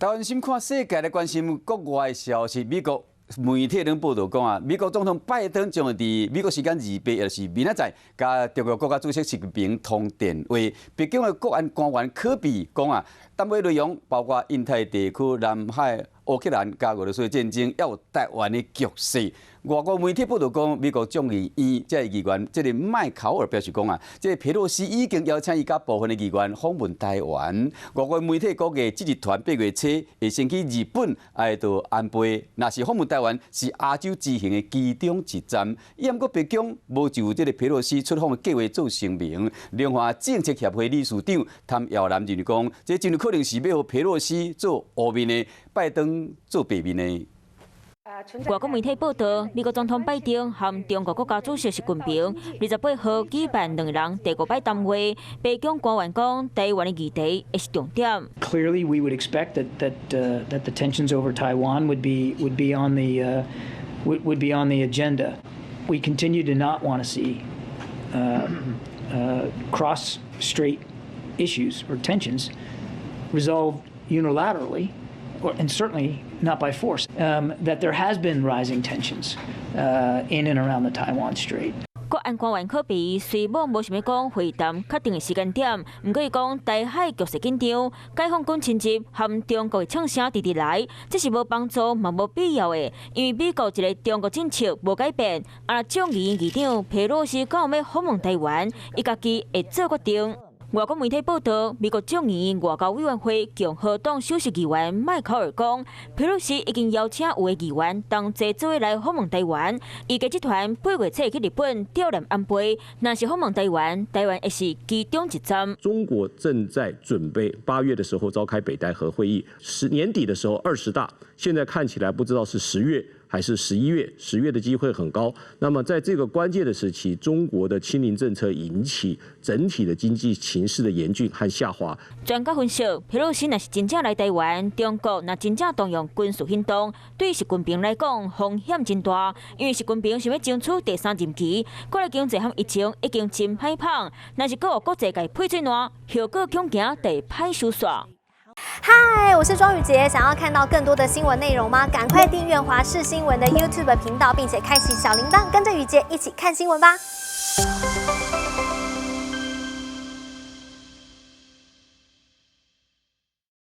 台灣心看世界來關心國外的消息，美國媒體攏報道講啊，美國總統拜登將會佇美國時間28，也就是明仔載，佮中國國家主席習近平通電話。白宮的國安官員柯比講啊，談話內容包括印太地區、南海、烏克蘭佮俄羅斯戰爭，猶有台灣的局勢。外國媒體報道講，美國眾議院這个議員，這個麥考爾表示講啊，這個佩洛西已經邀請伊佮部分的議員訪問台灣。外國媒體估計，這一團8月初會先去日本，愛到安倍，若是訪問台灣是亞洲之行的其中一站。毋過白宮無就這個佩洛西出訪的計劃做聲明。聯華政策協會理事長譚耀南認為講，這真有可能是欲予佩洛西做烏面的，拜登做白面的。外國媒體報道，美國總統拜登和中國國家主席習近平28號舉辦兩人第五擺談話。白宮官員講，台灣的議題會是重點。 Clearly, we would expect that the tensions over Taiwan would be on the agenda. We continue to not want to see cross-strait issues or tensions resolved unilaterally, and certainly not by force. That there has been rising tensions in and around the Taiwan Strait. 國安官員柯比雖罔無想欲講會談確定的時間點，毋過伊講台海局勢緊張，解放軍侵襲和中國的唱聲直直來，這是無幫助嘛無必要的，因為美國一個中國政策無改變。啊，眾議院議長佩洛西敢有欲訪問台灣，伊家己會做決定。外國媒體報道，美國眾議院外交委員會共和黨首席議員麥考爾講，佩洛西已經邀請有的議員同齊做伙來訪問台灣。預計這團8月初去日本吊唁安倍，若是訪問台灣，台灣會是其中一站。中國正在準備8月的時候召開北戴河會議，年底的時候二十大，現在看起來不知道是10月還是11月，10月的機會很高。那麼在這個關鍵的時期，中國的清零政策引起整體的經濟情勢的嚴峻和下滑。專家分析，佩洛西若是真正來台灣，中國若真正動用軍事行動，對習近平來講風險真大，因為習近平想欲爭取第三任期，國內經濟和疫情已經真歹碰，若是閣予國際共配水爛，後果恐驚會歹收煞。嗨，我是莊宇傑，想要看到更多的新聞內容嗎？趕快訂閱華視新聞的 YouTube 頻道，並且開啟小鈴鐺，跟着宇傑一起看新聞吧。